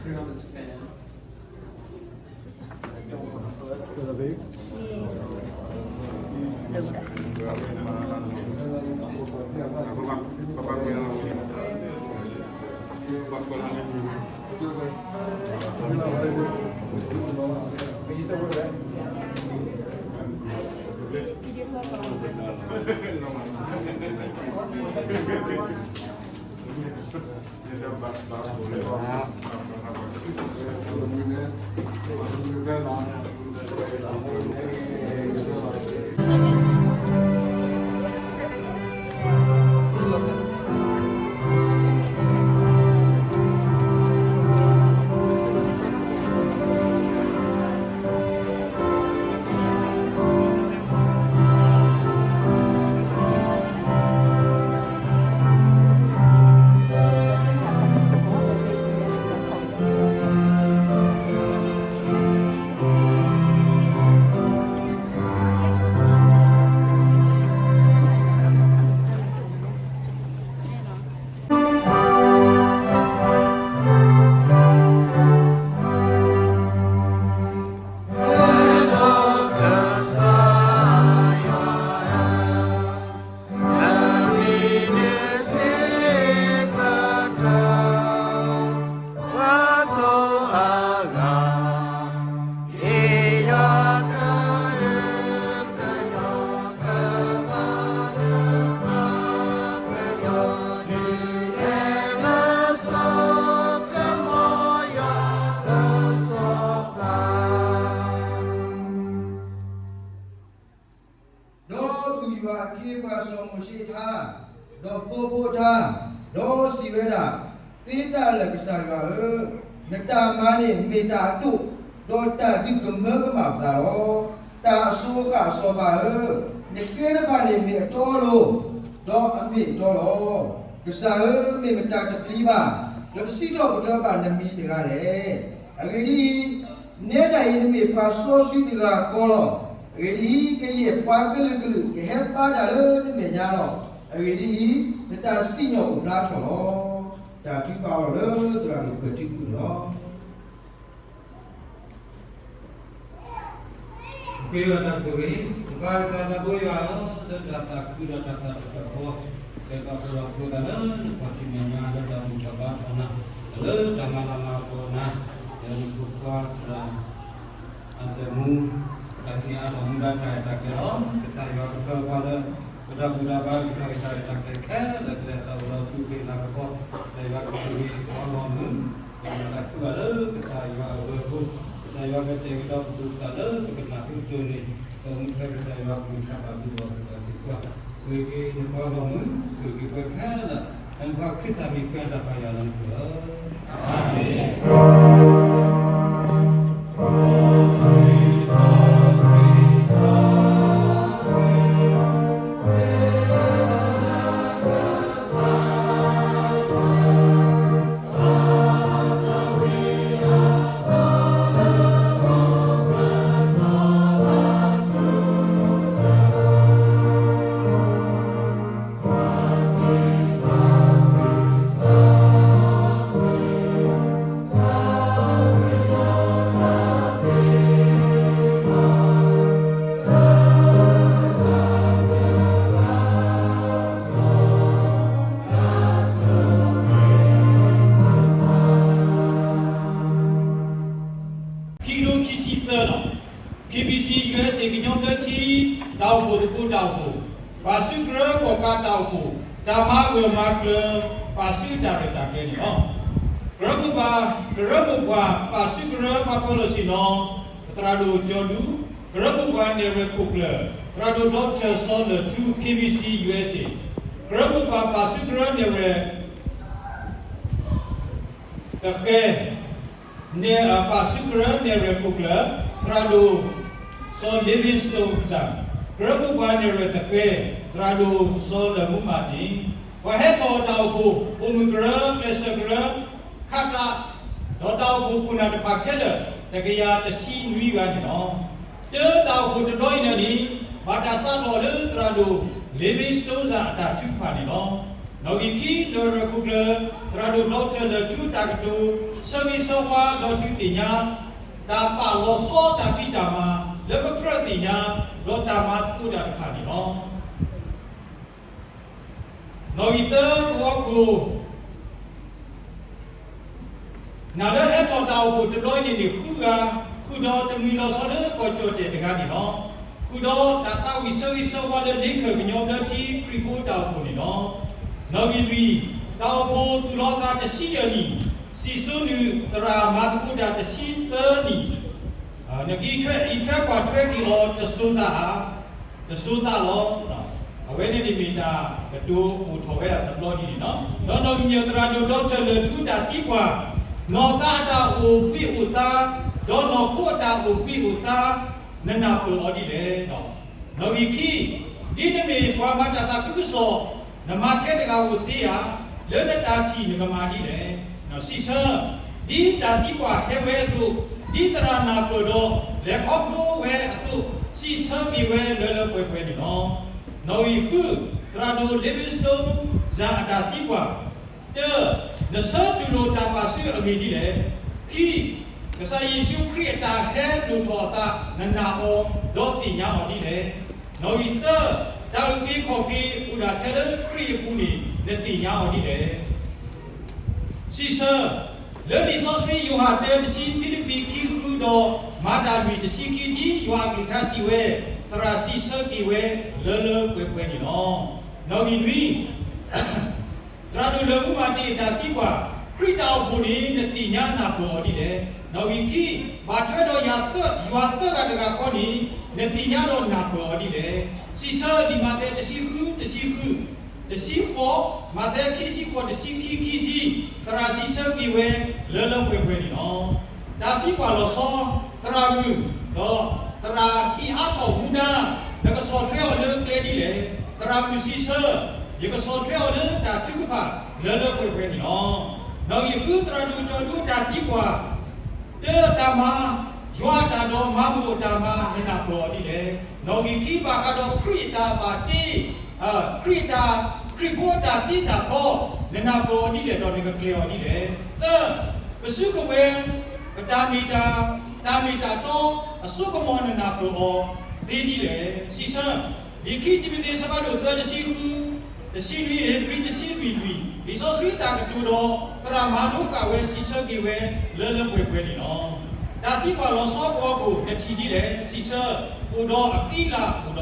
ဒီးအုၣ်ယွၤအခ့အပှၤစီၤမိၤၡ့အထါ, ဒီးသိဖိအထါ, ဒီးစံးဝဲဒၣ်, သ့တၢ်လၢာ်ကစၢ်ယွၤဧၢ, နတၢ်မၤန့ၣ်မ့ၢ်တၢ်အဒိၣ်, ဒီးတၢ်ဒုးကမၢကမၣ်ပသးလီၤ. တၢ်အစိၤဃၣ်အစီၤပၤဧၢ, နကျဲတဖၣ်န့ၣ်မ့ၢ်အတီအလိၤ, ဒီးအမ့ၢ်အတီလီၤ. ကစၢ်ဧၢ, မ့ၢ်မတၤတပျံၤဘၣ်, ဒီးတစံးထီၣ်ပတြၢၤဘၣ်နမံၤတဂၤလဲၣ်. အဂ့ၢ်ဒ်အံၤ, နဲဒၣ်အံၤနမ့ၢ်ပှၤစီဆှံတဂၤဃီလီၤ. အဂ့ၢ်ဒ်အံၤ, ကယဲၢ်ပှၤကလုာ်ကလုာ်ကဟဲဘါတၢ်လၢနမဲာ်ညါလီၤ. အဂ့ၢ်ဒ်အံၤ, နတၢ်စံၣ်ညီၣ်အိၣ်ဖျါထီၣ်လီၤ. တၢ်ထုကဖၣ်အီၤလၢသရၣ်ဒိၣ်ပှဲၤထူပူၤန့ၣ်လီၤ. ပဃ့ဘါတၢ်ဆိၣ်ဂ့ၤ, ပၢ်ကစၢ်သးဘိယွၤဧၢ, လၢတၢ်သးခုဒီးတၢ်သးတဖျၢၣ်အဃိ, ကစၢ်ယွၤပလီၢ်ဖိသးလၢနခီၣ်ထံးမဲာ်ညါ လၢတၢ်ဘူၣ်တၢ်ဘါထီၣ်နၤ, လၢတၢ်မၤလၤမၤကပီၤနၤ, လၢနဖိခွါသရၣ် အစၢ်မူ, တၢ်သ့ၣ်ညါအါထီၣ်မူဒါတၢ်ရဲၣ်တၢ်ကျဲၤလီၤ. ကစၢ်ယွၤကပၢၤပှၤလၢ ပတၢ်ဘူၣ်တၢ်ဘါ ပတၢ်ရဲၣ်တၢ်ကျဲၤခဲလၢာ် ကလဲၤသးအိၣ်လီၤ သူၣ်က့သးကပီၤ, ကစၢ်ယွၤကဆိၣ်ဂ့ၤပှၤဂီၢ်မုၢ်, ဒီးမၤသးခုဘၣ်လၢကစၢ်ယွၤအဂီၢ်အဃိ, ကစၢ်ယွၤကတဲာ်ကတီၤပသူၣ်ပသးလၢပကနၢ်ဟူတၢ်န့ၣ်, ဒီးမူထွဲကစၢ်ယွၤကလုၢ်ကထါတၢ်ဘျုးဘၣ်ပတၢ်စံးဆၢ, ဆိၣ်ဂ့ၤက့ၤနပှၤဂီၢ်မုၢ်, ဆိၣ်ဂ့ၤက့ၤပှၤခဲလၢာ်, လၢနဖိခွါခရံာ်စၢ်မံၤ ပဃ့တၢ်ပၢ်ယွၤလၢနပူၤလီၤ. အၤမ့ၣ်. ခံကထိခံဆံသၢလီၤ. K B C U S A ကညီသၢထံ တၢ်အိၣ်ဖှိၣ်သကိးတၢ်အိၣ်ဖှိၣ်, ပှၤစုကရၢကီၣ်ကးတၢ်အိၣ်ဖှိၣ်, တၢ်မၤဂၢၢ်မၤကျၢၤ ပာ်စုတၢ်ရဲၣ်တၢ်ကျဲၤန့ၣ်လီၤ. ကရၢမိၢ်ပှၢ်, ကရၢမိၢ်ပှၢ် ပာ်စုကရၢ ပှၤကီၢ်လီၢ်ဆ့ၣ်နီၤ, သရၣ်ဒိၣ်ကၠီဒူ, ကရၢမိၢ်ပှၢ်နဲၣ်ရွဲၣ်ခိၣ်ကျၢၢ်, သရၣ်ဒိၣ် ဒီကထၢၣ် စီၤလၢၢ်ထူ K B C U S A, ကရၢမိၢ်ပှၢ် ပာ်စုကရၢနဲၣ်ရွဲၣ် သဃဲ, နဲၣ်, ပာ်စုကရၢနဲၣ်ရွဲၣ်ခိၣ်ကျၢၢ်, သရၣ်ဒိၣ် စီၤ Livingstone ကစၢ်, ကရၢမိၢ်ပှၢ်နဲၣ်ရွဲၣ်သဃဲ, သရၣ်ဒိၣ် စီၤလၢၢ်မူမၤတ့ၢ်, ပှၤဟဲထီၣ်တၢ်အိၣ်ဖှိၣ် ပိာ်မုၣ်ကရၢ ကျဲးစၢးကရၢ ခးတး, ဒီးတၢ်အိၣ်ဖှိၣ်ခိၣ်နၢ်တဖၣ်ခဲလၢာ် တကယၤတဆံနွံဂၤန့ၣ်လီၤ. တၢ်အိၣ်ဖှိၣ်တဘျီအံၤန့ၣ်န့ၣ် ဘၣ်တၢ်စးထီၣ်လၢသရၣ်ဒိၣ် Livingstone စၢ်အတၢ်ထုကဖၣ်န့ၣ်လီၤ. နီၣ်ဂံၢ်ခံ နီၣ်ဂံၢ်ရၢၢ်ခိၣ်ကျၢၢ် သရၣ်ဒိၣ်ဒီကထၢၣ်လၢၢ်ထူတၢ်ကတိၤ ဆၢဂ့ၤဆၢဝါဒီးဒုးသ့ၣ်ညါ တၢ်ပာ်လီၤဆီတၢ်ဖံးတၢ်မၤ လၢပကြၢးသ့ၣ်ညါ ဒီးတၢ်မၤသကိးတၢ်တဖၣ်န့ၣ်လီၤ. နီၣ်ဂံၢ်သၢ ပဂီၢ်ခိၣ် နၢ်လၢဟဲထီၣ်တၢ်အိၣ်ဖှိၣ်တဘျီအံၤန့ၣ်န့ၣ် ဃုဂၤ, ဃုာ်ဒီးတမှံၤလီၤဆီလၢကီၢ်ကၠီၣ်တဲၣ်တဂၤန့ၣ်လီၤ. ဃုာ်ဒီးတၢ်သးဝံၣ်ဆၢဂ့ၤဆၢဝါလၢလ့ခၢၣ်ကညီဘျၢထံခရံာ်ဖိတၢ်အိၣ်ဖှိၣ်န့ၣ်လီၤ. နီၣ်ဂံၢ်လွံၢ်, တၢ်အိၣ်ဖှိၣ်သူၣ်လီၤသးတဆံယဲၢ်နံၣ်, စံၣ်စိနုာ်သရၣ်မၤသကိးတၢ်တဆံသၢနံၣ်, နကအံးထွဲကွၢ်ထွဲက့ၤအီၤတစိၤသးဧါ, တစိၤသးလီၤ. အဝဲန့ၣ်န့ၣ်မ့ၢ်တၢ်ကတိၤအိၣ်ထီၣ်ဝဲဒၣ်တဘျီဒ်န့ၣ်လီၤ. ဒီးနီၣ်ဂံၢ်ယဲၢ် သရၣ်ဒိၣ်ဒီကထၢၣ်လၢၢ်ထူတၢ်သံကွၢ်, နီၢ်သးအတၢ်အိၣ်ဘှံးအိၣ်သါ, ဒီးနီၢ်ခိအတၢ်အိၣ်ဘှံးအိၣ်သါ, နနၢ်ပၢၢ်အီၤဒ်လဲၣ်. နီၣ်ဂံၢ်ခံ, ဒ်နမ့ၢ်ပှၤမၤတၢ်သးခုကစီၣ်, နမၤထဲတဂၤဧိၤသ့ဧါ, လၢနတၢ်ထံၣ်နကမၤဒ်လဲၣ်. စံးဆၢ, ဒ်တၢ်သံကွၢ်ဟဲဝဲအသိး, ဒ်သရၣ်နၢ်ပၢၢ်ဒီး လဲၤခီဖျိဝဲအသိး, စံးဆၢက့ၤဝဲလၢလၢပှဲၤပှဲၤန့ၣ်လီၤ. နီၣ်ဂံၢ်ဃု, သရၣ်ဒိၣ် Livingstone စၣ်အတၢ်သံကွၢ်, တၢ, နဆၢတူၢ်လိာ်တၢ်ပာ်စုအဂ့ၢ်ဒ်လဲၣ်. ခံ, ကစၢ်ယ့ၣ်ၡူးခရံာ်အတၢ်ဟဲဒိၣ်ထီၣ်အသး နနာ်အီၤ ဒီးသ့ၣ်ညါအီၤဒ်လဲၣ်. နီၣ်ဂံၢ်သၢ, တၢ်အုၣ်က့ၤခီၣ်က့ၤအိၣ်ဒၣ်ထဲလၢခရံာ်အပူၤန့ၣ် နသ့ၣ်ညါအီၤဒ်လဲၣ်. စံးဆၢ, လၢလံာ်စီဆှံယိၤဟၣ်တၢတဆံ ဖံလံးပံးခံဃုဒီး မၤတၢ်လွံၢ်တဆံခံ ဒ်ယွၤအကလုၢ်ကထါစံးဝဲ, သရၣ်စံးဆၢက့ၤဝဲလၢလၢပှဲၤပှဲၤန့ၣ်လီၤ. နီၣ်ဂံၢ်နွံ, သရၣ်ဒိၣ်လၢၢ်မူမၤတ့ၢ်အတၢ်သံကွၢ်, ခရံာ်တၢ်အိၣ်ဖှိၣ်န့ၣ် နသ့ၣ်ညါနၢ်ပၢၢ်အီၤဒ်လဲၣ်. နီၣ်ဂံၢ်ခံ, ဘၣ်ထွဲဒီးယွၤသၢဂၤတဂၤဃီန့ၣ် နသ့ၣ်ညါဒီးနၢ်ပၢၢ်အီၤဒ်လဲၣ်. စံးဆၢလံာ်မးသဲတဆံဃု, တဆံဃု, တဆံဃိး, မးသဲခံဆံဃိး, တဆံခံ, ခံဆံ, သရၣ်စံးဆၢက့ၤဝဲလၢလၢပှဲၤပှဲၤန့ၣ်လီၤ. တၢ်သံကွၢ်လီၤဆီ, သရၣ်မုၣ်, ဒီးသရၣ်ဟံးအါထီၣ်မူဒါ, နကဆီၣ်ထွဲအီၤလၢကျဲဒ်လဲၣ်. သရၣ်မုၣ်စံးဆၢ, ယကဆီၣ်ထွဲအီၤလၢတၢ်ထုကဖၣ်လၢလၢပှဲၤပှဲၤန့ၣ်လီၤ. နီၣ်ဂံၢ်ဃု, သရၣ်ဒိၣ်ကၠီဒိတၢ်သံကွၢ်, တၢ်မၤ, ယွၤအတၢ်ဒီးမၤမုာ်အတၢ်မၤ နနၢ်ပၢၢ်အီၤဒ်လဲၣ်. နီၣ်ဂံၢ်ခံ, ဘၣ်ဃးဒီးခရံာ်အတၢ်ဘၣ်တ့, ခရံာ်တၢ်, ခရံာ်ဖိအတၢ်တ့တၢ်ဖျီ, နနၢ်ပၢၢ်အီၤဒ်လဲၣ်ဒီးနကကျဲၤအီၤဒ်လဲၣ်. သၢ, ပစုကဝဲၤ, ပတၢ်မ့ၢ်တၢ်, တၢ်မ့ၢ်တၢ်တီ, အစိကမီၤ နနၢ်ပၢၢ်အီၤသ့ဒ်လဲၣ်. စံးဆၢ, လံာ်ခံတံၤမသ့း အဆၢဖးဒိၣ်သၢ တဆံဃု, တဆံနွံ, ဧ့ၤဘြံၤ တဆံလွံၢ်လွံၢ်, လံာ်စီဆှံတၢ်ကတိၤဒီး သရၣ်မၤလိဃာ်ဝဲ စံးဆၢက့ၤဝဲလၢလၢပှဲၤပှဲၤန့ၣ်လီၤ. တၢ်သံကွၢ်လီၤဆီအဖီခိၣ် နထံၣ်ဒ်လဲၣ်. စံးဆၢ, အိၣ်ဒီးအဃံအလၤ အိၣ်ဒီးအလၤကပီၤလီၤ.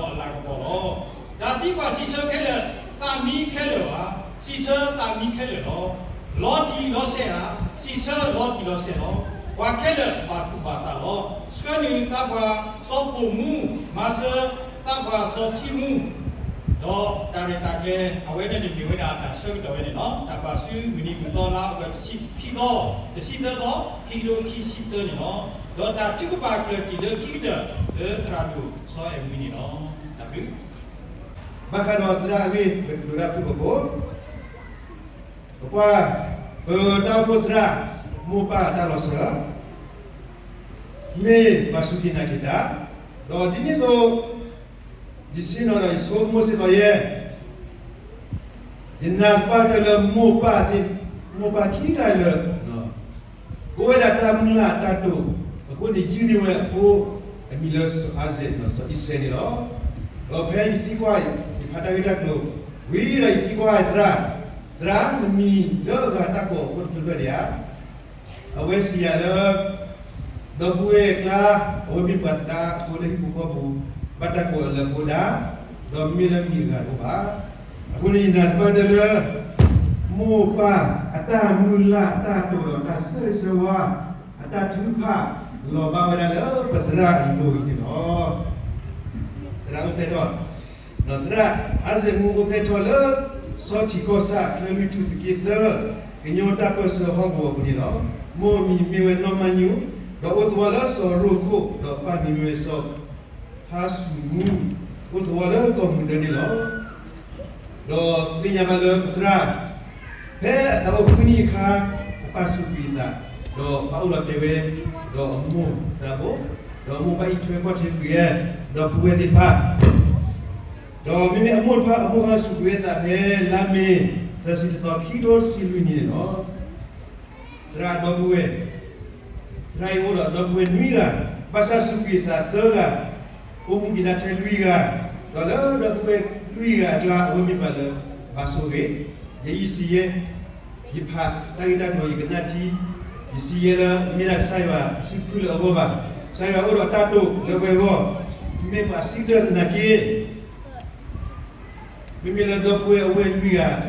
တၢ်သံကွၢ်စံးဆၢခဲလၢာ်, သးမံခဲလၢာ်ဧါ. စံးဆၢသးမံခဲလၢာ်လီၤ. လီၤတံၢ်လီၤဆဲးဧါ. စံးဆၢလီၤတံၢ်လီၤဆဲးလီၤ. ပှၤခဲလၢာ်ဘၣ်သူၣ်ဘၣ်သးလီၤ. ဆှၢနုာ်သးပှၢ်စီၤပိာ်မူ, မၤစၢၤသးပှၢ်စီၤထံမူ, ဒီးတၢ်ရဲၣ်တၢ်ကျဲၤ အဝဲန့ၣ်န့ၣ်မ့ၢ်ဝဲဒၣ်တၢ်ဆၢကတီၢ်ဝဲန့ၣ်လီၤ. တၢ်ပာ်စုမုၢ်နံၤမုၢ်သီလါအီကူး တဆံခံသီ, တဆံသၢသီ, ခံကထိခံဆံသၢန့ၣ်လီၤ. ဒီးတၢ်ထုကဖၣ်ကျၢၢ်တံၢ်လၢခံကတၢၢ် လၢသရၣ်ဒိၣ်စီၤအဲၣ်ဝံန့ၣ်လီၤ. တၢ်ဘျုး ဘၣ်ဃးဒီးသရၣ်အဂ့ၢ် ပကတိၤတၢ်ဖုၣ်ကိာ်ဖိ, ပကွၢ်, ပတၢ်အိၣ်ဖှိၣ်သရၣ် မိၢ်ပၢ်အတၢ်လီၤစၢၤ မ့ၢ်ပှၤစူၢ်က့ၤနာ်က့ၤတၢ်, ဒီးဒ်န့ၣ်အသိး ယဆ့ၣ်နီၤဒီးယဆိကမိၣ်စ့ၢ်ကီးယဲ, ယနာ်သပှၢ်တၢၢ်လၢမိၢ်ပၢ်သ့ၣ်, မိၢ်ပၢ်ခံဂၤလၢာ် ကိးဝဲဒၣ်တၢ်မုၢ်လၢ်အတၢ်တိာ်, အဃိန့ၣ် ယုၢ်န့ၢ်ဝဲအဖိအမံၤလၢစီၤအၤစဲး စီၤအံၤစဲးန့ၣ်လီၤ. ဒီးဖဲယသံကွၢ် ယဖးတၢ်ဂ့ၢ်တၢ်ကျိၤဝံၤဒီး ယသံကွၢ်သရၣ်, သရၣ် နမံၤလၢအဂၤတၢ်ကိးအဖိတဖျၢၣ်ဖျၢၣ်ဒံးဧါ. အဝဲစံးယၤလၢ ဒီပုၢ်ဝဲၢ်အကျါ, အဝဲမ့ၢ်ပှၤသဒါဖိလၢဟံၣ်ဖိဃီဖိ, ဘၣ်တၢ်ကိးအီၤလၢဖိဒါ, ဒီးမ့ၢ်လၢမံၤအဂၤတအိၣ်ဘၣ်. အဃိန့ၣ် ယနာ်သပှၢ်တၢၢ်လၢ မိၢ်ပၢ်အတၢ်မုၢ်လၢ်အတၢ်တိာ်ဒီးတၢ်ဆၢဂ့ၤဆၢဝါ အတၢ်ထုကဖၣ် လီၤဘၣ်ဝဲဒၣ်လၢပသရၣ်အလိၤအံၤန့ၣ်လီၤ. သရၣ်အိၣ်ဖျဲၣ်ထီၣ်, ဒီးသရၣ်အၤစဲးမူအိၣ်ဖျဲၣ်ထီၣ်လၢ ဆီထံးကီၢ်ဆၣ် ချၢလွံၢ်ထူၣ်သုးက့သၢ, ကညီတၢ်ပၢၢ်ဆၢဟီၣ်ကဝီၤအပူၤန့ၣ်လီၤ. မိၢ်အမံၤမ့ၢ်ဝဲနီၢ်မါညိ, ဒီးအိၣ်သဝီလၢစီၤရိခိၣ်, ဒီးပၢ်မံၤမ့ၢ်ဝဲစီၤ ဖါစူၤမူ, အိၣ်သဝီလၢကီၢ်မုၢ်ဒၢန့ၣ်လီၤ. ဒီးသ့ၣ်ညါဘၣ်လၢပသရၣ် ဖဲအသးအိၣ်ဃုနံၣ်အခါ အပၢ်စူးကွံာ်အသး, ဒီးပၢ်အိၣ်လီၤတဲာ်ဝဲ, ဒီးအမိၢ်သးဘိ, ဒီးအမိၢ်ဘၣ်အံးထွဲကွၢ်ထွဲကွံာ်ဝဲ, ဒီးပုၢ်ဝဲၢ်သ့ၣ်တဖၣ် ဒီးမ့မ့ၢ်အမိၢ်တဖၣ်အမိၢ်ဟါစူးကွံာ်ဝဲသးဖဲလါမ့ၤ သၢဆံတသီ ခံကထိတဆံလွံၢ်နံၣ်န့ၣ်လီၤ. သရၣ်ဒီပုၢ်ဝဲၢ်, သရၣ်အံၤအိၣ်ဒီးဒီပုၢ်ဝဲၢ်နွံဂၤ, ဘၣ်ဆၣ်စူးကွံာ်သးသၢဂၤ, အိၣ်မူက့ၤဒၣ်ထဲလွံၢ်ဂၤ, ဒီးလၢဒီပုၢ်ဝဲၢ်လွံၢ်ဂၤအကျါ အဝဲမ့ၢ်ပှၤလၢ ဘၣ်ဆိၣ်ဂ့ၤ, ယဲယစံးယဲ, ယဖးတၢ်ဂ့ၢ်တၢ်ကျိၤ ယကနၣ်ထံ, ယစံးယဲလၢ မ့ၢ်ဒၣ်ကစၢ်ယွၤအစုဖုလၢအဂီၢ်ဘၣ်, ကစၢ်ယွၤအိၣ်ဒီးတၢ်တိာ်လၢဝဲအဂီၢ်, မ့ၢ်ပှၤစံးတၢ်သနာ်က့ မ့မ့ၢ်လၢဒီပုၢ်ဝဲၢ်အဝဲၢ်လွံၢ်ဂၤ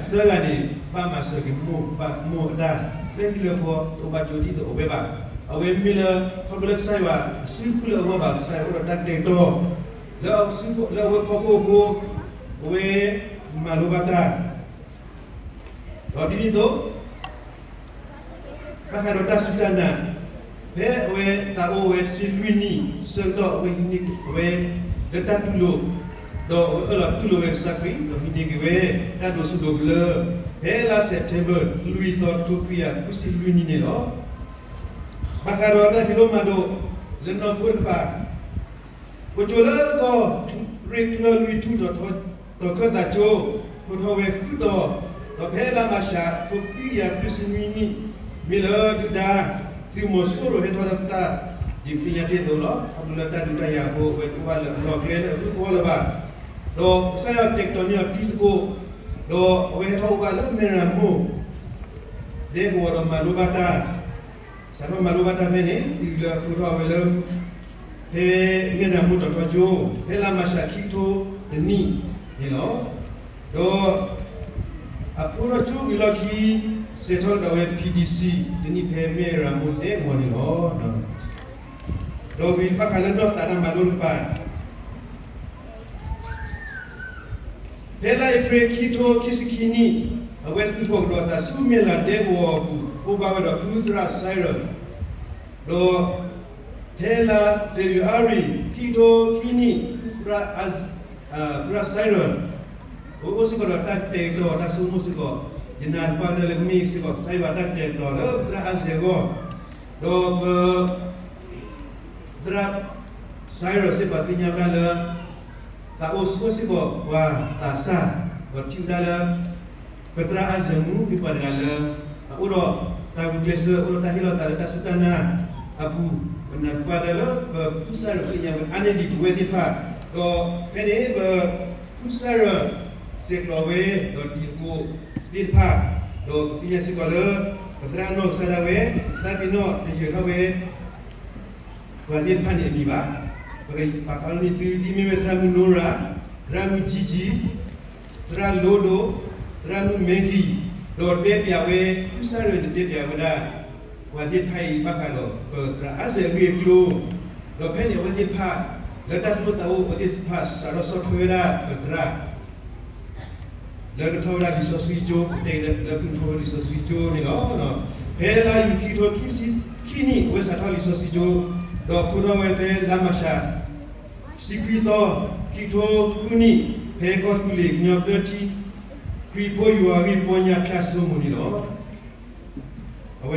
သၢဂၤန့ၣ် ဘၣ်မၤစၢၤက့ၤမိၢ်ဘၣ်မိၢ်အတၢ် လၢဟံၣ်လၢဃီ တအိၣ်ဘၣ်ကၠိဒ်သိးအဝဲဘၣ်. အဝဲမ့မ့ၢ်လၢ ခီဖျိလၢကစၢ်ယွၤအစုဖုလၢအဂီၢ်ဘၣ် ကစၢ်ယွၤအိၣ်ဒီးတၢ်ကတဲာ်ကတီၤ လၢအစု လၢအဝဲဖီခိၣ်အဃိ အဝဲမၤလိဘၣ်တၢ် ဒီးဒ်န့ၣ်အသိး ဘၣ်ဃးဒီးတၢ်စူၢ်တၢ်နာ်, ဖဲအဝဲသးအိၣ်ဝဲတဆံလွံၢ်နံၣ်ဆၢကတီၢ် အဝဲဟံးန့ၢ်ဝဲလၢတၢ်တူၢ်လိာ်, ဒီးအဝဲအၢၣ်လီၤတူၢ်လိာ်ဝဲကစၢ်ခရံာ် ဒီးဟံးန့ၢ်က့ၤဝဲ တၢ်ဒိးဆူၣ်ဒိးဘျၢ ဖဲလါစဲးပထ့ဘၢၣ် လွံၢ်သီ တကထိခွံကယၤဃုဆံလွံၢ်နံၣ်န့ၣ်လီၤ. ဘၣ်ဃးဒီးတၢ်ဖံးလိမၤဒိး လၢနီၢ်ခိတကပၤ ပကၠိလၢကီၢ်ရ့ၣ်ချၢလွံၢ်ထူၣ် တီၤခၢၣ်သးကၠိ ထိးထီၣ်ဝဲဃုတီၤ, ဒီးဖဲလါမၤရှး တကထိခွံကယၤဃုဆံနွံနံၣ်, မ့ၢ်လၢဒုၣ်ဒါ သုးမီၤစိရိၤဟဲထီၣ်လၢပတၢ်ဒ်ပသ့ၣ်ညါတ့ၢ်အသိးလီၤ. ခီဖျိလၢတၢ်ဒုးတၢ်ယၤအဃိ အဝဲတအိၣ်ဘၣ်လၢအလီၢ်ကျဲလၢအဒူသဝီလၢၤဘၣ်. ဒီးကစၢ်ယွၤကတဲာ်ကတီၤန့ၢ်အီၤတံၤသကိး, ဒီးအဝဲဟဲထီၣ်အိၣ်ဘၣ်လၢမဲၢ်ရၤမိၢ် ဒဲကဝီၤဒီးမၤလိဘၣ်တၢ် စးထီၣ်မၤလိဘၣ်တၢ်ဖဲန့ၣ် တုၤလၢအဖျိထီၣ်ဝဲလၢ ဖဲမဲၢ်ရၤမိၢ်တီၤထီကၠိ ဖဲလါမၤရှးခံကထိတနံၣ်န့ၣ်လီၤ. ဒီးအဖျိထီၣ်ကၠိဝံၤလီၢ်ခံ ဆဲးထီၣ်ကဒီးဝဲ ဖံၣ်ဒံၣ်စံၣ် တနံၣ်ဖဲမဲၢ်ရၤမိၢ်ဒဲကဝီၤန့ၣ်လီၤ. ဒီးဝံၤဘၣ်ဃးလၢနီၢ်သးတၢ်မၤလိတကပၤ ဖဲလါအ့ဖြ့ၣ်ခံကထိခံဆံခံနံၣ် အဝဲသုးဖီၣ်ကဒီးအသးဆူမဲၢ်ရၤဒဲကဝီၤအပူၤ အိၣ်ဘၣ်ဝဲဒီးဖုသရၣ်စဲရၢၣ်, ဒီးဖဲလါဖ့ၤဘြူၤအါရံၤ ခံကထိခံနံၣ် ဖုသရၣ် ဖုသရၣ်စဲရၢၣ် အိၣ်စ့ၢ်ကီးဒီးတၢ်ကတဲာ်ကတီၤတၢ်ဆိကမိၣ်စ့ၢ်ကီး, ယနာ်သပှၢ်ကတၢၢ်လၢကမ့ၢ်စ့ၢ်ကီး ကစၢ်ယွၤတၢ်ကတဲာ်ကတီၤလၢပသရၣ်အါစဲၤအဂီၢ်, ဒီးပ သရၣ်စဲရၢၣ်စ့ၢ်ကီးသ့ၣ်ညါဝဲဒၣ်လၢ သးအိၣ်ဆိစ့ၢ်ကီးပှၤသးစၢ်, ဒီးထံၣ်ဝဲဒၣ်လၢ ပသရၣ်အါစဲၤမူမ့ၢ်ပှၤတဂၤလၢ အအိၣ်ဒီးတၢ်ဂုာ်ကျဲးစၢး အိၣ်ဒီးတၢ်ဟ့ၣ်လီၤသးလၢတၢ်စူၢ်တၢ်နာ်အပူၤ, ပနာ်သပှၢ်ကတၢၢ်လၢပဖုသရၣ်စဲရၢ�်သ့ၣ်ညါဝဲအါန့ၢ်ဒံးပဝဲသ့ၣ်တဖၣ်, ဒီးဖဲန့ၣ်ပဖုသရၣ်စဲရၢၣ် ဆဲးကျိးဝဲ ဒီးတံၤသကိးသ့ၣ်တဖၣ်, ဒီးပသ့ၣ်ညါစ့ၢ်ကီးလၢ ပသရၣ်နီၢ်ကစၢ်ဒၣ်ဝဲ သးပ့ၤနီၣ်တယၢၤထီၣ်ဝဲ ပှၤသ့ၣ်တဖၣ်န့ၣ်အမံၤဘၣ်. ပကပာ်ဖျါထီၣ်န့ၢ်သုဒ်မ့ၢ်ဝဲသရၣ်မုၣ်နိရၤ, သရၣ်မုၣ်ကံကံ, သရၣ်လိဒိၣ်, သရၣ်မုၣ်မဲကံ, ဒီးတဲပၠးဝဲ ဖုသရၣ်စဲရၢၣ်န့ၣ်တဲပၠးဝဲဒၣ် ပှၤသ့ၣ်တဖၣ်အံၤဘၣ်ဃးဒီး ပသရၣ်အါစဲၤအဂ့ၢ်အကျိၤ, ဒီးဖဲန့ၣ်အဝဲသ့ၣ်တဖၣ် လၢတၢ်သူၣ်ပိၢ်သးအိၣ်အဝဲသ့ၣ်တဖၣ် စးထီၣ်ဆီၣ်ထွဲဝဲဒၣ်ပသရၣ် လၢကထီၣ်ဝဲဒၣ်လံာ်စီဆှံကၠိ ကတဲာ်လၢဖုၣ်ထီၣ်ဝဲလံာ်စီဆှံကၠိန့ၣ်လီၤ. ဖဲလါယူၤခံကထိခံဆံခံနံၣ် အဝဲစးထီၣ်လံာ်စီဆှံကၠိ, ဒီးဖျိထီၣ်ဝဲဖဲလါမၤရှး တဆံခွံသီ ခံကထိဃုနံၣ် ဖဲကီၢ်သူလ့ၤကညီဘျၢထံ ခရံာ်ဖိယွၤအဂ့ၢ်ပီညါဖၠၣ်စိမိၤန့ၣ်လီၤ. အဝဲန့ၣ်မ့ၢ်ဝဲဒၣ်အတၢ်ဖံးလိမၤဒိးလၢ နီၢ်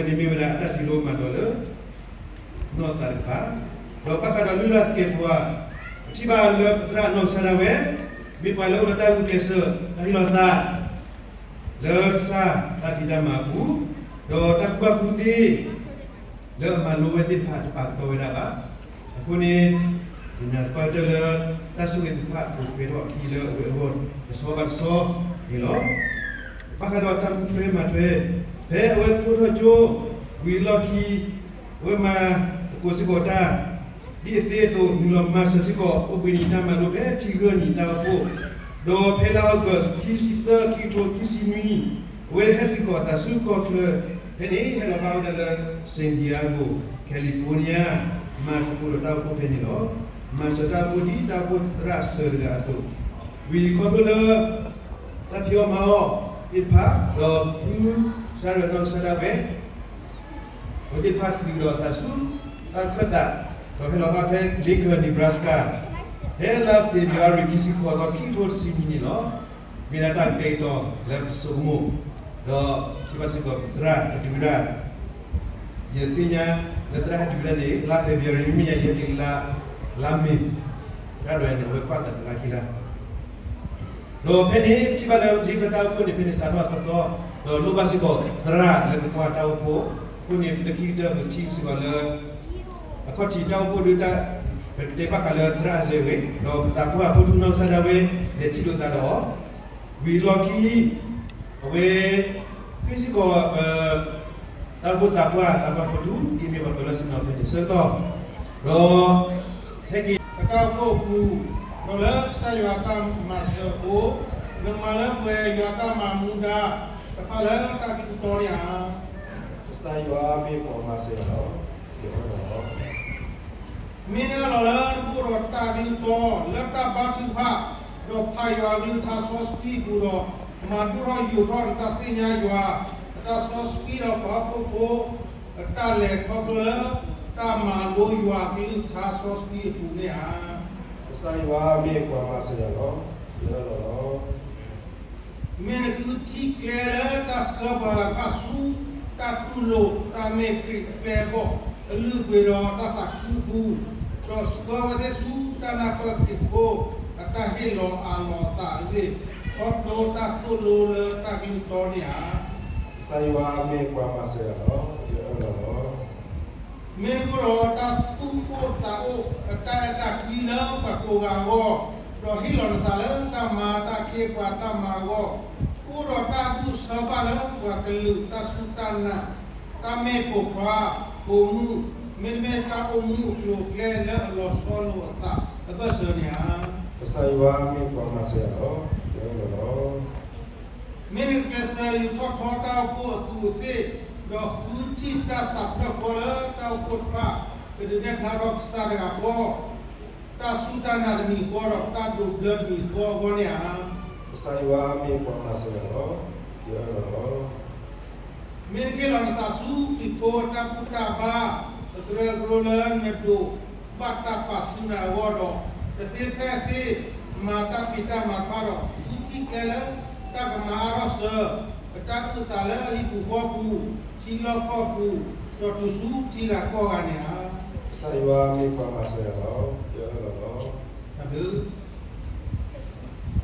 သးတကပၤ, ဒီးဘၣ်ဃးဒီးလုၢ်လၢ်သကဲးပဝး, ပထံၣ်ဘၣ်လၢပသရၣ်နီၢ်ကစၢ်ဒၣ်ဝဲ မ့ၢ်ပှၤလၢအိၣ်ဒီးတၢ်ဂုာ်ကျဲးစၢး တၢ်ဟ့ၣ်လီၤသး လၢကစၢ်တၢ်ဖံးတၢ်မၤအပူၤ, ဒီးတၢ်ကူၣ်ဘၣ်ကူၣ်သ့ လၢအမၤလိဝဲသ့ၣ်တဖၣ်တပာ်ကတီၢ်ဝဲဒၣ်ဘၣ်. အဃိန့ၣ် ယနာ်သပှၢ်ကတၢၢ်လၢ တၢ်ဆိၣ်ဂ့ၤသ့ၣ်တဖၣ် ကအိၣ်ဖျဲးထီၣ်အခံလၢအဝဲအဂီၢ် တဆီဘၣ်တဆီန့ၣ်လီၤ. ဘၣ်ဃးဒီးတၢ်မူထွဲမၤထွဲ, ဖဲအဝဲဖျိထီၣ်ကၠိ ဝံၤအလီၢ်ခံ အဝဲမၤသကိးစ့ၢ်ကီးတၢ် ဒ်အသ့အသိး နုာ်လီၤမၤစၢၤစ့ၢ်ကီး အိၣ်ဘှံးနံၤတၢ်မၤလိဖဲထံဂၢၢ်နံၤတၢ်အိၣ်ဖှိၣ်, ဒီးဖဲလါအီကူး ခံဆံသၢ ခံကထိခံဆံနွံ အဝဲဟဲသံကွၢ်အသးဆူကီၢ်ချၢ, ဖဲန့ၣ်ဟဲလီၤဘၣ်ဝဲဒၣ်လၢ San Diego, California မၤသကိးဒီးတၢ်အိၣ်ဖှိၣ်ဖဲန့ၣ်လီၤ. မၤစၢၤတၢ်အိၣ်ဖှိၣ်ဒ်တၢ်အိၣ်ဖှိၣ်သရၣ်စၢၤတဂၤအသိး, ဝံၤခီဖျိလၢ တၢ်ဖံးအီၣ်မၤအီၣ်သ့ၣ်တဖၣ် ဒီးဖုစၢ်ရၢၢ်နီၢ်ကစၢ်ဒၣ်ဝဲ အဝဲသ့ၣ်တဖၣ်သံကွၢ်ဒီးအသးဆူ တၢ်ခၢၣ်သး, ဒီးဟဲလီၤဘၣ်ဖဲ Lincoln, Nebraska ဖဲလါ February ခံဆံဃိးသီ ခံကထိတဆံနွံန့ၣ်လီၤ. မ့ၢ်ဒၣ်တၢ်ကတဲာ်ကတီၤလၢပဆိကမိၣ်, ဒီးထံၣ်ဘၣ်စ့ၢ်ကီးပသရၣ်ဟဲတုၤဝဲဒၣ်, ယသ့ၣ်ညါလၢသရၣ်ဟဲတုၤဝဲဒၣ်န့ၣ် လါ February မ့မ့ၢ်ညါ ယဟဲတုၤလၢ လါမ့ၤ, သရၣ်ဒိးန့ၣ် အဝဲကွၢ်သးတလါခံလါ ဒီးဖဲန့ၣ် ပထံၣ်ဘၣ်လၢ လံာ်ကတၢ်အိၣ်ဖှိၣ်န့ၣ် ဖဲန့ၣ်စးထီၣ်အသီသီ, ဒီးလိၣ်ဘၣ်စ့ၢ်ကီးသရၣ်လၢကကွၢ်တၢ်အိၣ်ဖှိၣ်, အဃိန့ၣ် လၢခံကတၢၢ်ပထံၣ်စ့ၢ်ကီးလၢ အခီၣ်ထံးတၢ်အိၣ်ဖှိၣ်ဒုးတၢ်, ပကတဲဘၣ်ဃးလၢသရၣ်အစၢၤအဂ့ၤ, ဒီးပသးပှၢ်ဖိထူနီၢ်ကစၢ်ဒၣ်ဝဲ လဲၤထံၣ်လိာ်သးဒီးအီၤ, ဝံၤအလီၢ်ခံ အဝဲ ဃ့စ့ၢ်ကီး တၢ်အိၣ်ဖှိၣ်သးပှၢ် သးပှၢ်ဖိထူ ဒ်မ့ၢ်ပှၤပၢၤလီၢ်ဆ့ၣ်နီၤဖဲန့ၣ်ဆၢကတီၢ်, ဒီး ဟဲက့ၤ အတၢ်အိၣ်ဖှိၣ်အပူၤ, ဒီးလၢကစၢ်ယွၤတၢ်မၤစၢၤအဃိ, နကမၤလၢပှဲၤယွၤတၢ်မၤမူဒါတဖၣ်လၢတၢ်ကလုၢ်တီန့ၣ်ဧါ. ကစၢ်ယွၤမ့ၢ်ပှၤမၤစၢၤယၤလီၤ. ယအၢၣ်လီၤလီၤ. မ့ၢ်နအၢၣ်လီၤလၢနကအိၣ်ဒီးတၢ်ကလုၢ်တီလၢတၢ်ဘါထုကဖၣ်, ဒီးဖးယွၤအကလုၢ်ကထါစီဆှံအပူၤဒီး, မၤဒိၣ်ထီၣ်ယိာ်ထီၣ်နတၢ်သ့ၣ်ညါယွၤ, အတၢ်စီဆှံဒီးပှၤဟီၣ်ခိၣ်ဖိ အတၢ်လဲၤခီဖျိလၢ တၢ်မၤလိယွၤအကလုၢ်ကထါစီဆှံအပူၤန့ၣ်ဧါ. ကစၢ်ယွၤမ့ၢ်ပှၤမၤစၢၤယၤလီၤ. ယအၢၣ်လီၤလီၤ. မ့ၢ်နဃုထံၣ်ကျဲလၢတၢ်ဆှၢပှၤဂၤတဖၣ်ဆူ တၢ်တူၢ်လိာ်တၢ်မ့ၢ်ခရံာ်အပျဲၢ်အဘီၣ် အလုၢ်အပှ့ၤဒီးတၢ်သးခုအပူၤ, ဒီးဆှၢဝဲသ့ၣ်ဆူတၢ်နၢ်ပၢၢ်ခရံာ်ဖိ အတၢ်ဟ့ၣ်လီၤအးလီၤအသးအဂ့ၢ်, ခီဖျိတၢ်သိၣ်လိလၢတၢ်ကလုၢ်တီန့ၣ်ဧါ. ကစၢ်ယွၤမ့ၢ်ပှၤမၤစၢၤယၤလီၤ. ယအၢၣ်လီၤလီၤ. မ့ၢ်နကအိၣ်ဒီးတၢ်သူၣ်အိၣ်သးအိၣ် အတၢ်အဲၣ်တၢ်ကွံလၢပှၤကိးဂၤအဂီၢ်, ဒီးဟ့ၣ်လီၤနသးလၢတၢ်မၤတၢ်ခ့ပှၤတၢ်မၤအဂီၢ်, အိၣ်ဒီးတၢ်ဒူၣ်ဆၢဘၣ်လၢပှၤကလုာ်တၢ်စူၢ်တၢ်နာ်, တၢ်မ့ၢ်ပိာ်ခွါ, ပိာ်မုၣ်, မ့တမ့ၢ်တၢ်အိၣ်မူအကျိၤအကျဲလၢအလီၤဆီလိာ်အသးအဘၢၣ်စၢၤန့ၣ်ဧါ. ကစၢ်ယွၤမ့ၢ်ပှၤမၤစၢၤယၤလီၤ. ယအၢၣ်လီၤလီၤ. မ့ၢ်နကကျဲးစၢးယူာ်ထီၣ်ထီတၢ်အိၣ်ဖှိၣ်အသူးအသ့ၣ်, ဒီးဃုထံၣ်တၢ်သးဖျၢၣ်ဃီလၢတၢ်အိၣ်ဖှိၣ်တဖၣ် ကဒုးနဲၣ်ဖျါထီၣ်ကစၢ်တဂၤဃီ, တၢ်စူၢ်တၢ်နာ်တမံၤဃီဒီးတၢ်ဒိးဘျၢတမံၤဃီအဂီၢ်န့ၣ်ဧါ. ကစၢ်ယွၤမ့ၢ်ပှၤမၤစၢၤယၤလီၤ. ယအၢၣ်လီၤလီၤ. မ့ၢ်နကဟ့ၣ်လီၤနသးဆူခရံာ်ဖိအတၢ်ဘူၣ်တၢ်ဘါ, အကြၢးကရိလၢနဒိးဘၣ်တၢ်ပာ်စုနၤအဂီၢ်ဒီး, တသ့ဖဲအသ့ မၤတၢ်ဖံးတၢ်မၤတဖၣ်ဒီး ဃုထံၣ်ကျဲလၢ တၢ်ကမၤအါထီၣ်စၢၤ, အတၢ်အုၣ်အသးလၢအဟံၣ်ပူၤဃီပူၤ, ထံလီၢ်ကီၢ်ပူၤ, ဒီးတုၤဆူထံဂၤကီၢ်ဂၤန့ၣ်ဧါ. ကစၢ်ယွၤမ့ၢ်ပှၤမၤစၢၤယၤလီၤ. ယအၢၣ်လီၤလီၤ. တၢ်ဘျုးဒီးတ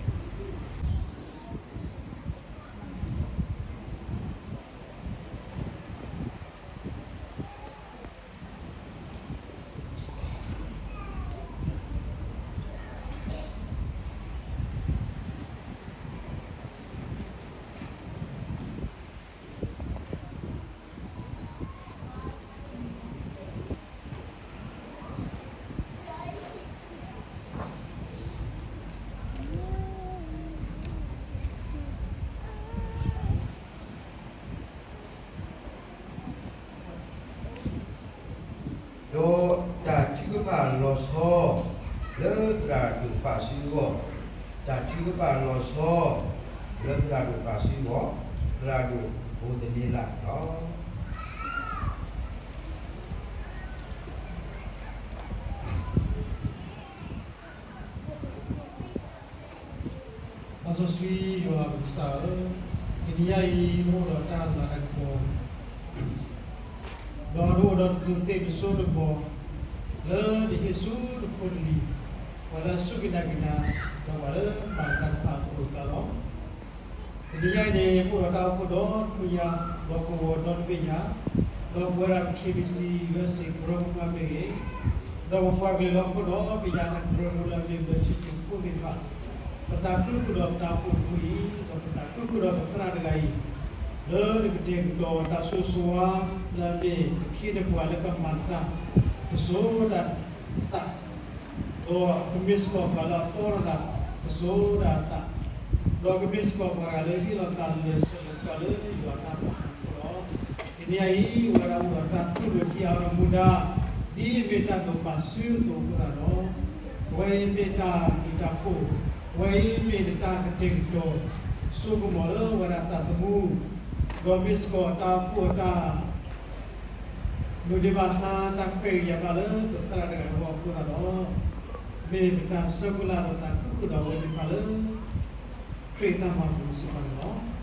ၢ်ထုကဖၣ်လီၤဆီ လၢသရၣ်ဒိၣ်ပာ်စုအဂီၢ်, တၢ်ထုကဖၣ်လီၤဆီ လၢသရၣ်ဒိၣ်ပာ်စုအဂီၢ်, သရၣ်ဒိၣ်အိၣ်သန့လးလီၤ. သးစီဆှံယွၤပကစၢ်ဧၢ, တနံၤညါအံၤ နအိၣ်ဒီးတၢ်လၤတၢ်ကပီၤ, ဒီးနအိၣ်ဒီးတၢ်သူးသ့ၣ်တစိၢ်တဘီၣ်, လၢနဟ့ၣ်ဆူနဖိနလံၤ, ပှၤလၢအစူၢ်က့ၤနာ်က့ၤနၤ, ဒီးပှၤလၢမၤနၢၤတၢ်တဖၣ်အသိးအကျါလီၤ. တနံၤညါအံၤန့ၣ် အိၣ်ဒီးတၢ်အိၣ်ဖှိၣ်ဒီတဖုညါ, ဒီးကဝီၤဒီတဘ့ၣ်ညါ, ဒီးပဝဲဒၣ်ပ KBC USA ကရၢမိၢ်ပှၢ်မ့ၢ်ဂ့ၤ, ဒီးပပှၤကလုာ်လၢဟီၣ်ခိၣ်ဒီဘ့ၣ်ညါ တၢ်ကရၢမိၢ်လၢအမ့ၢ်ဘျၢထံခရံာ်ဖိသ့ၣ်တဖၣ်, ပသးခုဃုာ်ဒီးပတၢ်အိၣ်ဖှိၣ်တဖုအံၤ, ဒီးပသးခုဃုာ်ဒီးပသရၣ်တဂၤအံၤ, လၢနကတဲာ်ကတီၤတၢ်ဆိၣ်ဂ့ၤဆိၣ်ဝါ လၢအမ့ၢ်နခ့နပှၤလၢကမၤနၢၤတၢ် တစိၤဒၣ်အသး ဒီးကမ့ၢ်စ့ၢ်ကီးပှၤလၢအတီဒီးနၤ တစိၤဒၣ်အသး, ဒီးကမ့ၢ်စ့ၢ်ကီးပှၤတဂၤလၢဟ့ၣ်လီၤသးလၢာ်ဆၢကတီၢ်လၢယွၤတၢ်မၤအဃိဒီး, တနံၤအံၤ ဝဲဒၣ်အိၣ်ဒီးတၢ်တူၢ်လိာ်ခံအါထီၣ်မူဒါ, ဒ်အမ့ၢ်တၢ်ဒိးပာ်စုအသိးအဃိသတးဒီး, အဝဲအံၤမ့ၢ်တၢ်ဘျုးတၢ်ဖှိၣ်, အဝဲအံၤမ့ၢ်နတၢ်ကတဲာ်ကတီၤ စိကမီၤလၢဝဲဒၣ်သးသမူ, ဒီးမ့ၢ်စ့ၢ်ကီးတၢ်အိၣ်ဖှိၣ်အတၢ် မုၢ်ဒ့ဘၣ်သါတၢ်ခွဲးကယာ်ဘၣ်လၢပသရၣ်တဂၤအဂီၢ်အဃိသတးဒီး, မ့ၢ်ပတၢ်ဆၢမုၢ်လၢ်ဒီးသးခုဃုာ်ဒီးအဝဲသ့ၣ်တဖၣ်လၢ ခရံာ်အတၢ်မၤပူၤစ့ၢ်ကီးန့ၣ်လီၤ.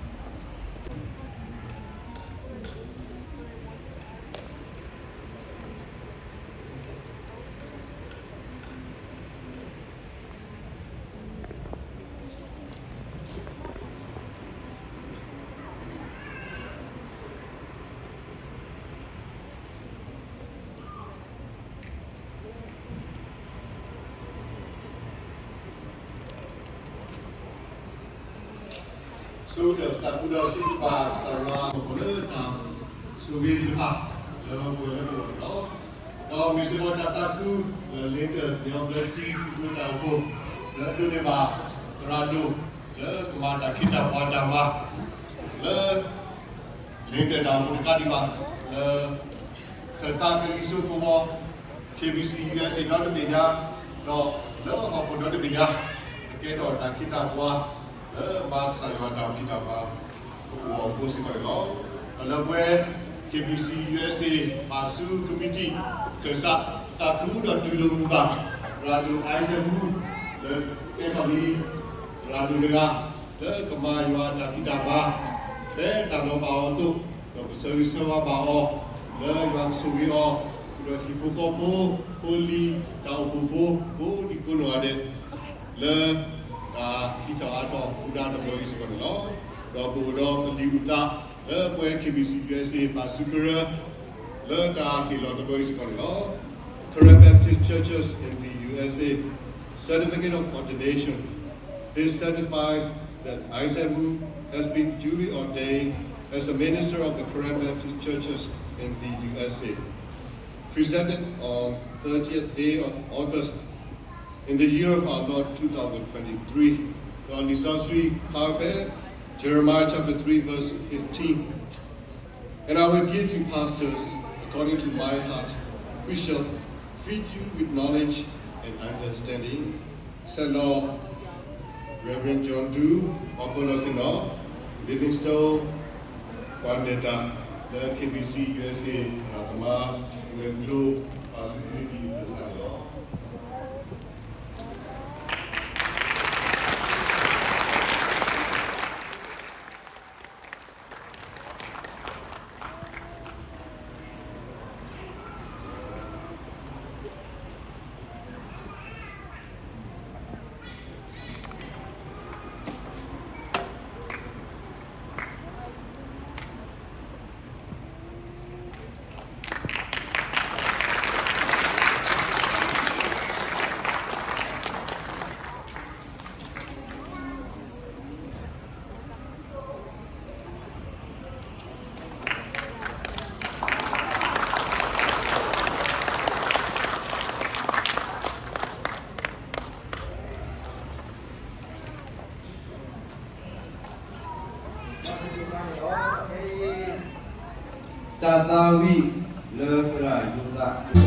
ဆိဒီးပသးခုဒီးစံးဘျုးဘၣ်ကစၢ်ယွၤ လၢတၢ်ဆိၣ်ဂ့ၤတဖၣ် လၢပဝဲလၢပဂီၢ်န့ၣ်လီၤ. ဒီးမ့ၢ်စ့ၢ်ကီးတၢ်သးခု လၢလ့ကၢၣ်ပညီဘျၢထံ ဒိတၢ်အိၣ်ဖှိၣ် လၢအဒိးန့ၢ်ဘၣ်သရၣ်ဒိၣ် လၢကမၤတၢ်ခ့တၢ်ပှၤတၢ်မၤ လၢ လ့ကၢၣ်တၢ်အိၣ်ဖှိၣ်တခါဒံးဘၣ် လၢ ခၢၣ်သးကလံၤစိးကဝီၤ K B C U S A ဒီတဘ့ၣ်ညါ ဒီးလၢဟီၣ်ခိၣ်ဒီတဘ့ၣ်ညါ ကကဲထီၣ်တၢ်ခ့တၢ်ပှၤ လၢမၤကစၢ်ယွၤတၢ်ဖံးတၢ်မၤ ပအိၣ်အဃိစ့ၢ်ကီးန့ၣ်လီၤ. ဒီးလၢပဝဲ K B C U S A ပာ်ဆူကမံးတံာ်ခၢၣ်စး ပသးခုဒီးတူၢ်လိာ်မုာ်ဘၣ် သရၣ်ဒိၣ် Isaac Mui လၢကဲထီၣ်လံ သရၣ်ဒိၣ်တဂၤ လၢကမၤယွၤတၢ်ဖံးတၢ်မၤ ဖဲတၢ်လီၤဘၣ်အီၤအသိး ဒီးပဆၢဂ့ၤဆၢဝါဘၣ်အီၤ လၢယွၤကဆိၣ်ဂ့ၤအီၤ ဒီးဟံၣ်ဖိဃီဖိ ဖိလံၤ တၢ်အိၣ်ဖှိၣ်ဖိ ကိးဒံကိးနီၢ်ဂၤဒဲး လၢ တၢ်ဟံးထီၣ်အါထီၣ်ဃုာ်ဒီးတဘျီအံၤစ့ၢ်ကီးန့ၣ်လီၤ. ဒီးပအိၣ်ဒီးပလံာ်အုၣ်သး လၢပဝဲ K B C U S A ပာ်ဆူကရၢ လၢတၢ်ဟ့ၣ်လီၤတဘျီအံၤစ့ၢ်ကီးန့ၣ်လီၤ. Karen Baptist Churches in the U S A Certificate of Ordination. This certifies that Isaac Mui has been duly ordained as a minister of the Karen Baptist Churches in the U S A. Presented on thirtieth day of August in the year of our Lord two thousand twenty-three, ဒီးလံာ်စီဆှံဖျါဖဲ Jeremiah chapter three verse fifteen. And I will give you pastors according to my heart, which shall feed you with knowledge and understanding. ဆဲးလီၤ Reverend John Du, ပှၤပၢလီၢ်ဆ့ၣ်နီၤ Livingstone, ပှၤနဲၣ်တၢ်လၢ K B C U S A သရၣ်သမါ ဝဲၤကျိၤ ပာ်ဆူကမံးတံာ်ခၢၣ်စးန့ၣ်လီၤ. တၢ်သးဝံၣ်လၢသရၣ်ယိၤသး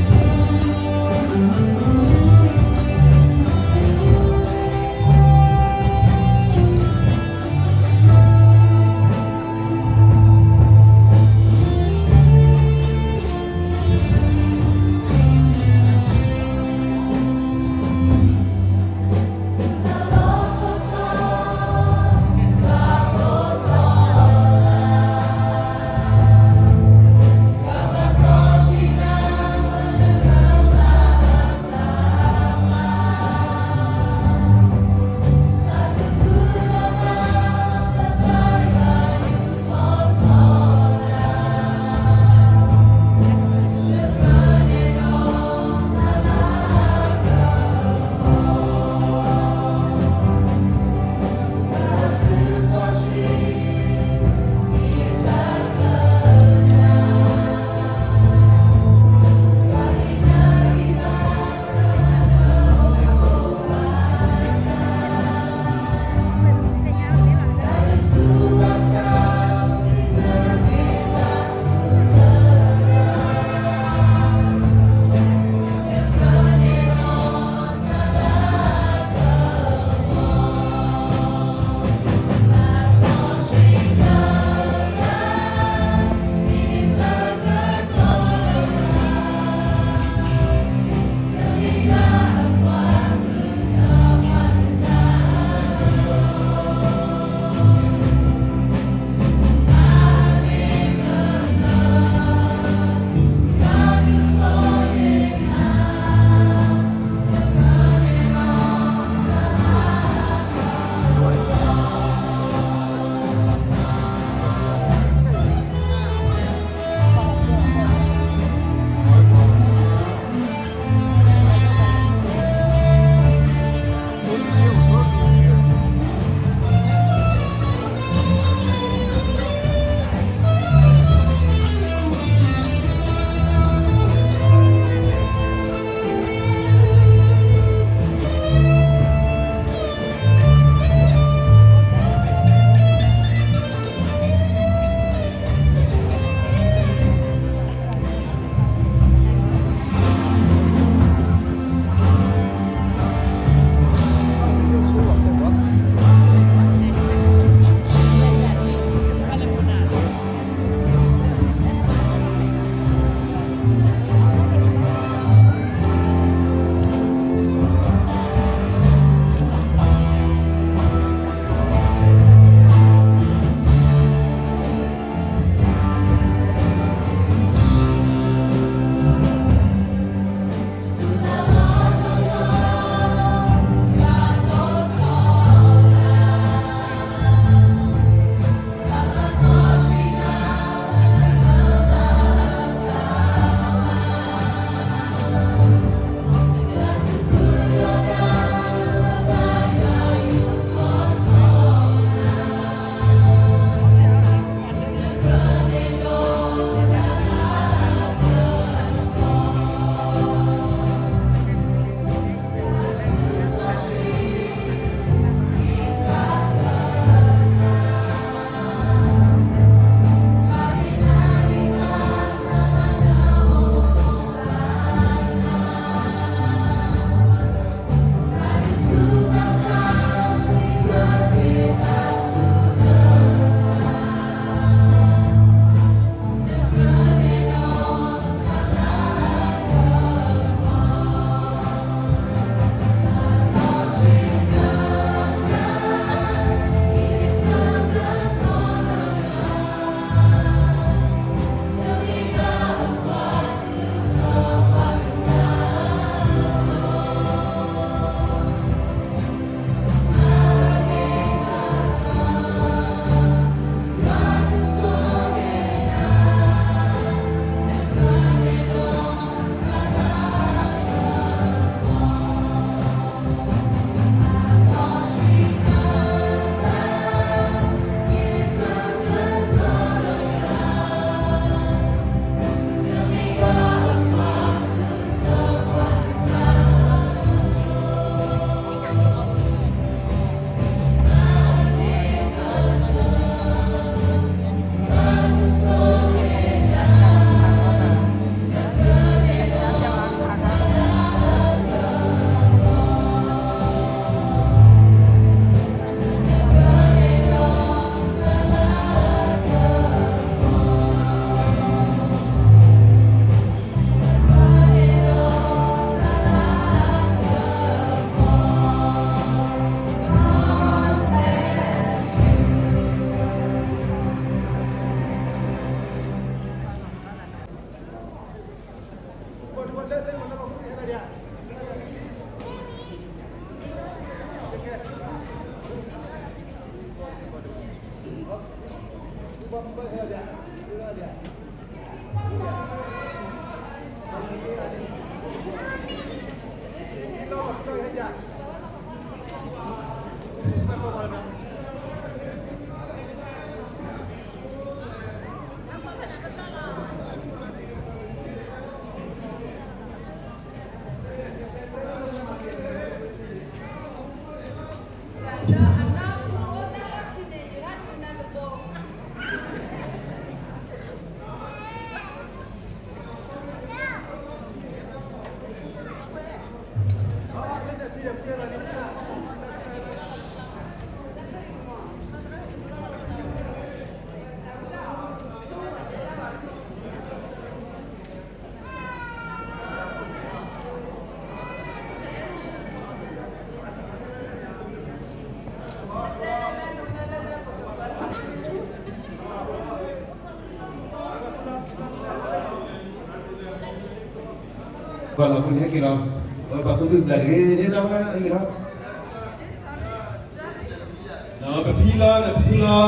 ပှၤလီၤဖိန့ၣ်ဟဲက့ၤလီၤ, ပှၤကူၣ်သ့ၣ်သးတဂ့ၤန့ၣ် ဒီးဝဲဟဲက့ၤလီၤ. ပဖံလီၤဒီးပဖုလီၤ မ့ၢ်ပှၤလုၢ်ဒိၣ်ပှ့ၤဒိၣ်လၢလ့ခၢၣ်ကညီဘျၢထံခရံာ်ဖိတၢ်အိၣ်ဖှိၣ်အဂီၢ်, မ့ၢ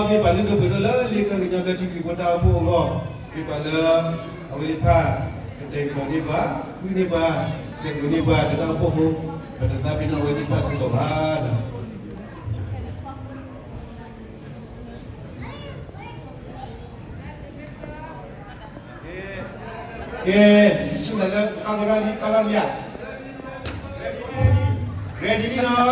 ်ပှၤလၢ အဝဲသ့ၣ်တဖၣ် ကတဲာ်ကတီၤန့ၢ်ပှၤ, ဃုန့ၢ်ပှၤ, စဲးကွံာ်န့ၢ်ပှၤ တၢ်အိၣ်ဖှိၣ်ဖိ, ပတသးပ့ၤနီၣ်အဝဲသ့ၣ်တဖၣ်စ့ၢ်ကီးဘၣ်. ကဲ, ဆူညါလၢ ပၢ်ဂီၤရၤလံ, ပၢ်ဂီၤရၤလံဧါ, ready လံ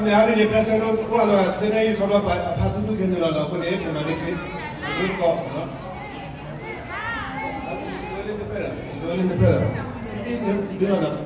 နီၤ.ဘၣ်မနုၤအါန့ၣ် ကျဲးစၢးဒီး ပကွၢ်လီၤသ့န့ၣ် ခီဖျိအဖးသူၣ်ဖုခဲန့ၣ်လီၤဒီး အဃိန့ၣ် ပမၤန့ၢ်ခရံာ် အမ့ၢ်ကီး, ဒိလ့ၣ်တဖျၢၣ်ဒီး, ဒိလ့ၣ်တဖျၢၣ်ဒီး, ဒ်, ဒ်,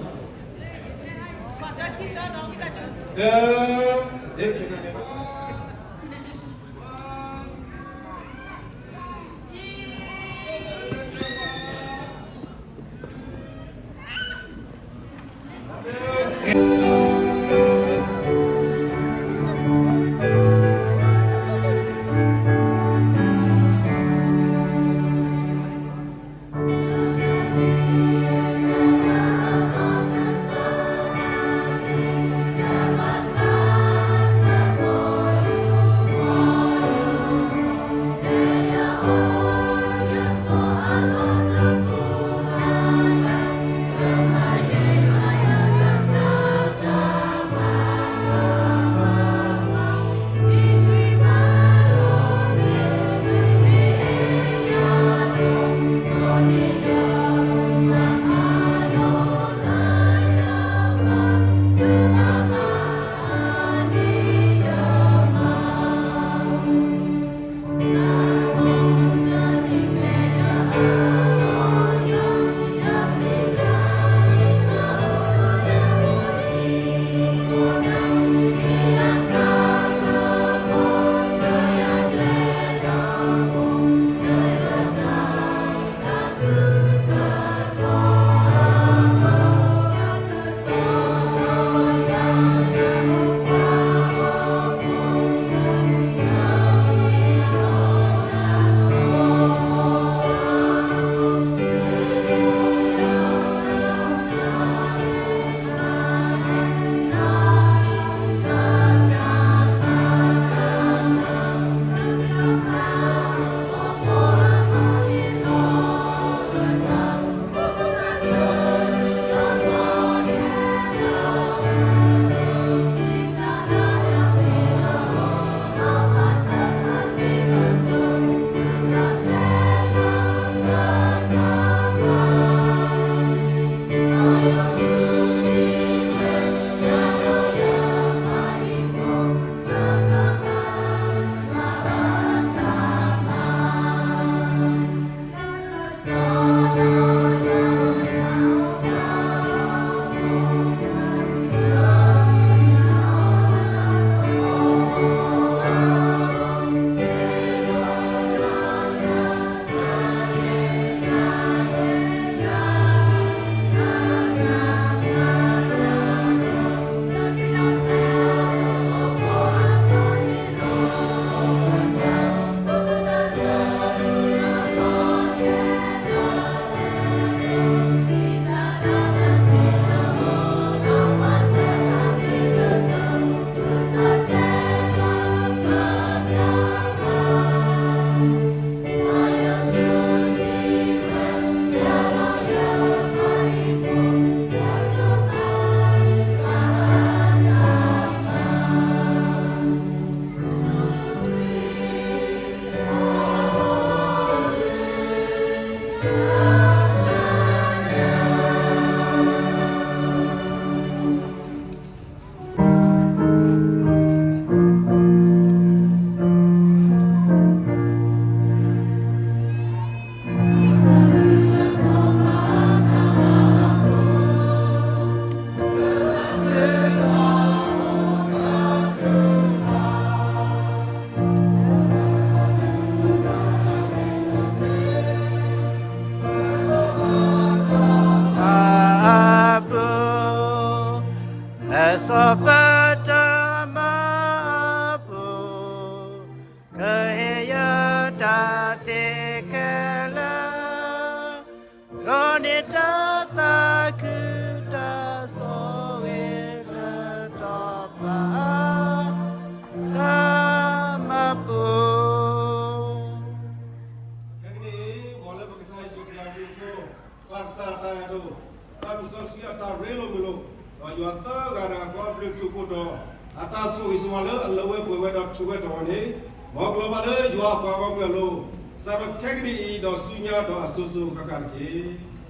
တၢ်အဲၣ်ဒိး, သးစီဆှံအတၢ်ရ့လိာ်မုာ်လိာ်, ဒီးယွၤသၢဂၤတဂၤဃီအဘျုးအဖှိၣ်အဃိဒီး, အတၢ်ဆိၣ်ဂ့ၤဆိၣ်ဝါလၢအလၢဝဲပှဲၤဝဲဒီးထုးဝဲတၢ်အဂီၢ်န့ၣ်, မ်ကလီၤဘၣ်လၢယွၤအပှၤဂီၢ်မုၢ်အလိၤ, စးထီၣ်ခဲကနံၣ်အံၤဒီးဆူညါဒီးအစိၤစိၤအဃၣ်ဃၣ်တက့ၢ်.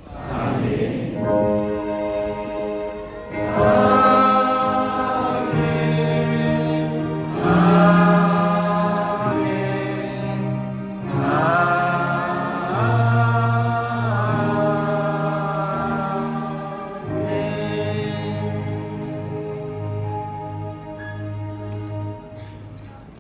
အၤမ့ၣ်.